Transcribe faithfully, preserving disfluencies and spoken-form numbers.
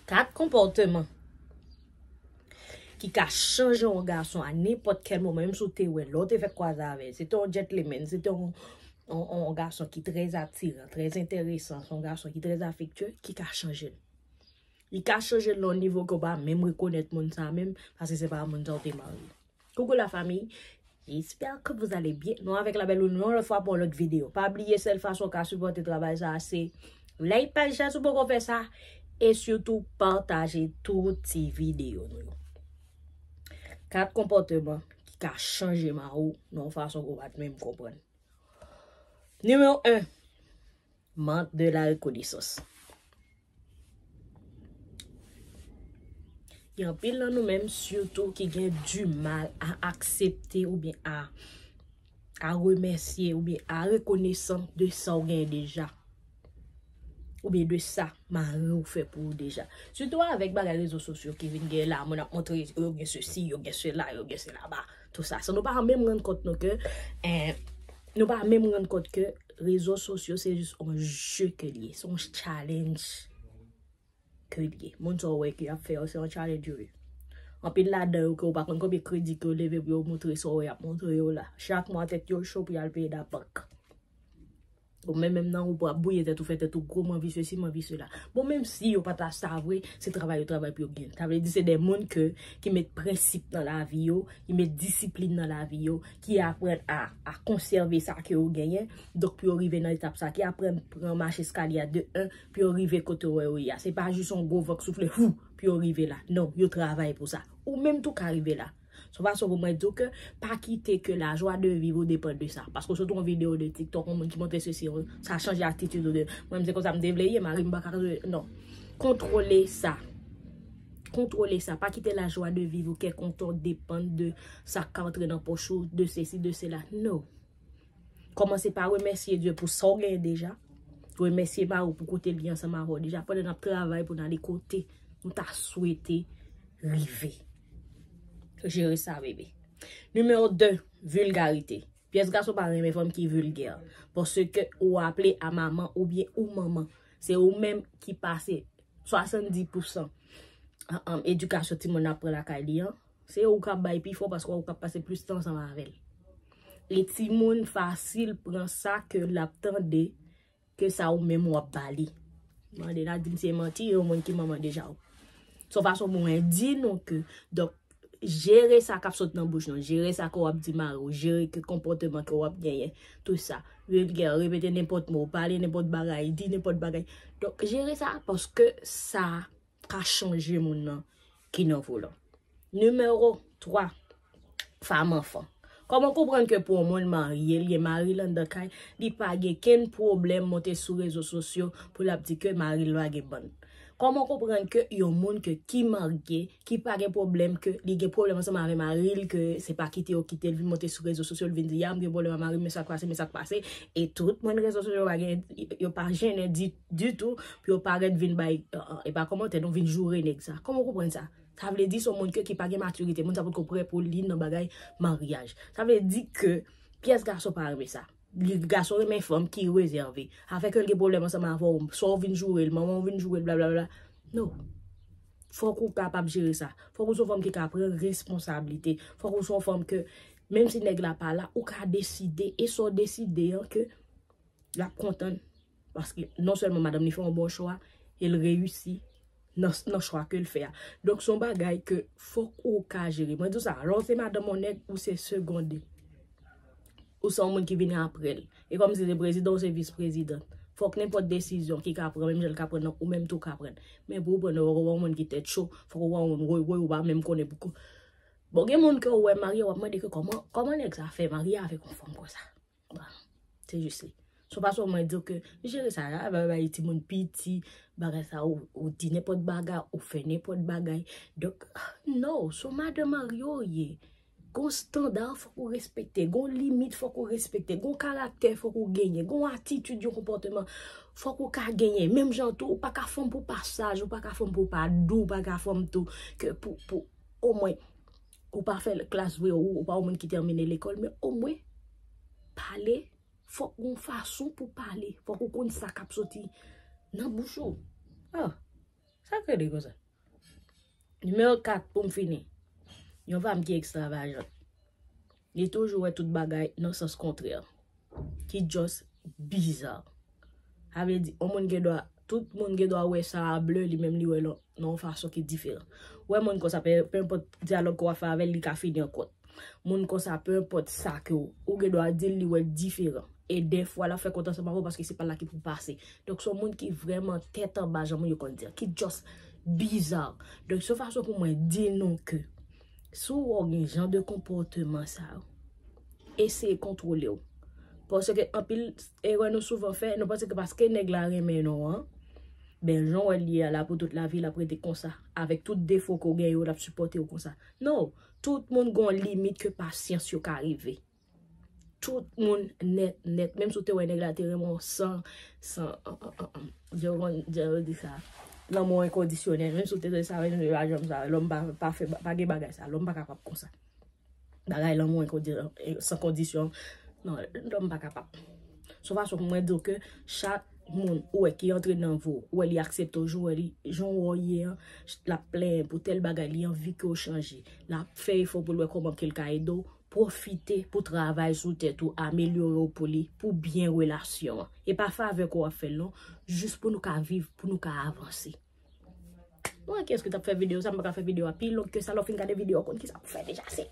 Kat konpòteman ki ka chanje yon gason a nenpòt kèl moman, menm si w te wè, lè w te fèk kwaze avè l, se te yon gentleman, se te yon, yon, yon gason ki trè atiran, trè enteresan, se yon gason ki trè afektye, ki ka chanje l. Li ka chanje l nan yon nivo ke w pa menm rekonèt moun sa menm, paske se pa moun sa w te marye. Coucou la famille, j'espère que vous allez bien. Nou avèk Labelle Lune yon lòt fwa pou yon lòt videyo. Pa bliye sèl fason w ka sipòte travay sa a, se like paj la si w poko fè sa, e sitou pataje tout ti videyo nou yo. Kat konpòteman ki ka chanje mari w nan yon fason ke w pa t menm konprann. Nimewo en, manque de la reconnaissance. Gen anpil nan nou menm, sitou, ki gen du mal a aksepte oubyen a, a remèsye oubyen a rekonesan de sa w genyen deja. Oubyen de sa mari w fè pou ou deja. Sitou avèk bagay rezo sosyo ki vin gen la, moun ap montre yo gen sesi, yo gen sela, yo gen sela ba, tout sa. Sa nou pa menm rann kont nou ke, eh, nou pa menm rann kont ke rezo sosyo se jis yon je ke l ye, se yon challenge ke l ye. Moun sa w wè ke y ap fè yo, se yon challenge yo ye. Anpil ladan yo ke w pa konn konbyen kredi ke yo leve pou yo montre sa w wè y ap montre yo la. Chak mwa tèt yo cho pou y al peye dat bank. Ou menm menm nan ou pou ap bouye tèt ou, fè tèt ou gwo, m anvi sesi, m anvi sela. Bon, menm si yo pa ta sa vre, se travay yo travay pou yo gen. Sa vle di se de moun ke, ki met prensip nan lavi yo, ki met disiplin nan lavi yo, ki aprann a, a konsève sa ke yo genyen. Donk pou yo rive nan etap sa, ki aprann pran mach eskalye a de en, pou yo rive kote w wè yo ye a. Se pa jis yon gwo van k soufle, hou, pou yo rive la. Non, yo travay pou sa. Ou menm tou ka rive la. Se yon fason pou mwen di w ke pa kite ke la joie de vivre ou depann de sa. Paske w sot yon videyo de TikTok, yon moun ki montre sesi, sa chanje atitid ou de, mwen, se konsa m te vle ye, mari m pa ka, non. Kontwole sa. Kontwole sa. Pa kite la joie de vivre ou kè kontan depann de sa k ka antre nan pòch ou, de sesi, de sela. Non. Kòmanse pa remèsye Dye pou sa w genyen deja. Remèsye mari w pou kote l ye ansanm avè w deja. Pandan n ap travay pou n ale kote nou ta swete rive. Jere sa, bebe. Nimewo de, vilgarite. Pyès gason pa renmen fanm ki vilgè. Paske ou aple a manman oubyen ou manman. Se ou menm ki pase swasanndis pousan, an, an, edikasyon timoun nan ap pran lakay li an. Se ou k ap bay pi fò paske ou k ap pase plis tan ansanm avè l. E timoun fasil pran sa ke l ap tande ke sa ou menm w ap ba li. Mande l a di m se manti, yon moun ki manman deja w. Se yon fason pou mwen di nou ke, donk, jere sa k ap sot nan bouch nou, jere sa ke w ap di mari w, jere ke konpòteman ke w ap genyen, tout sa. Vilgè, repete nenpòt mo, pale nenpòt bagay, di nenpòt bagay. Donk, jere sa, paske sa ka chanje moun nan ki nan volan. Nimewo twa, fanm anfan. Kòman konprann ke pou yon moun marye, li gen mari l anndan kay, li pa gen kenn pwoblèm monte sou rezo sosyo pou l ap di ke mari l pa gen bann? Kòman konprann ke yon moun ke, ki marye, ki pa gen pwoblèm, ke li gen pwoblèm ansanm avè mari l, ke se pa kite yo kite l vin monte sou rezo sosyo, l vin di, "Ya, m gen pwoblèm ak mari m, men sa k pase, men sa k pase." E tout moun rezo sosyo yo pa gen, yo pa jennen di, ditou, pou yo parèt vin bay, e pa kòmantè, non, vin joure nèg sa. Kòman w konprann sa? Sa vle di se yon moun ke ki pa gen matirite. Moun sa potko prè pou li nan bagay maryaj. Sa vle di ke pyès gason pa renmen sa. Li, gason renmen fanm ki rezève. Afè ke l gen pwoblèm ansanm avè w, swa w vin joure l, manman w vin joure l, blablabla. Non. Fòk ou kapab jere sa. Fòk ou se yon fanm ki ka pran responsablite. Fòk ou se yon fanm ke, menm si nèg la pa la, ou ka deside. E sa w deside an ke l ap kontan. Paske non sèlman madanm li fè yon bon chwa, e l reyisi nan, nan chwa ke l fè a. Donk, se yon bagay ke fòk ou ka jere. Mwen di w sa, lè w se madanm yon nèg, ou se segonde. Ou se yon moun ki vini apre l. E kòmsi se prezidan ou se vis prezidan. Fòk nenpòt desizyon ki ka pran, menm jan l ka pran nan, ou menm tou ka pran. Men pou w pran nan, fòk ou pa yon moun ki tèt cho, fòk ou pa yon moun woy woy, ou pa menm konnen pou ko-, bon, gen moun ke w wè marye, w ap mande ke kòman, kòman nèg sa fè marye avèk yon fanm konsa. Bon, se jis li. Se yon fason mwen di w ke jere sa, la, bay, bay timoun piti, bagay sa, ou, ou di nenpòt bagay, ou fè nenpòt bagay. Donk, non, se yon madanm marye w ye. Gon estanda fòk ou respekte, gon limit fòk ou respekte, gon karaktè fòk ou genyen, gon atitid, yon konpòteman fòk ou ka genyen. Menm jan tou, ou pa ka fanm pou pa saj, ou pa ka fanm pou pa dou, ou pa ka fanm tou ke pou, pou, omwen, ou pa fè klas vre, ou, ou pa yon moun ki tèmine lekòl, men omwen, pale, fòk gon fason pou pale, fòk ou konn sa k ap soti nan bouch ou. Ah. Sa k rele konsa? Nimewo kat pou m fini. Yon fanm ki ekstravajan. Li toujou wè tout bagay nan sans kontrè. Ki just bizarre. Sa vle di, yon moun gen dwa, tout moun gen dwa wè sa a ble, li menm li wè l nan yon fason ki diferan. Wè moun konsa, pe, pe enpòt dyalòg ke w ap fè avè l, li ka fini an kont. Moun konsa, pe enpòt sa ke w, ou gen dwa di l, li wè diferan. E dèfwa, l ap fè kont ansanm avè w paske se pa la ki pou pase. Donk, se yon moun ki vrèman tèt anba, jan moun yo konn di, ki just bizarre. Donk, se yon fason pou mwen di nou ke si w wè w gen jan de konpòteman sa yo, eseye kontwole w. Paske anpil erè nou souvan fè, nou panse ke paske nèg la renmen nou an, ben, jan w wè l ye a la pou tout lavi, l ap rete konsa. Avèk tout defo ke w gen yo, l ap sipòte w konsa. Non, tout moun gen yon limit ke pasyans yo ka rive. Tout moun nèt, nèt. Menm si w te wè nèg la te renmen w san, san, an, an, an, an, jan yo di sa, lanmou enkondisyonèl. Menm si w te wè sa, menm si w pa janm sa, lòm pa, pa fè, pa gen bagay sa. Lòm pa kapab konsa. Bagay lanmou enkondi-, san kondisyon. Non, lòm pa kapab. Se yon fason pou mwen di w ke chak moun ou wè ki antre nan vi w, ou wè li aksepte w, jan w wè li, jan w wè w ye an, l ap plenyen pou tèl bagay, li anvi ke w chanje. L ap fè efò pou l wè kòman ke l ka ede w, pwofite pou travay sou tèt ou, amelyore w pou li, pou byen relasyon an. E pa favè ke w ap fè l non, jis pou nou ka viv, pou nou ka avanse. Mwen, kiyès ki t ap fè videyo sa, m pa ka fè videyo a pi long ke sa, lè w fin gade videyo a, w konn kisa pou fè deja, se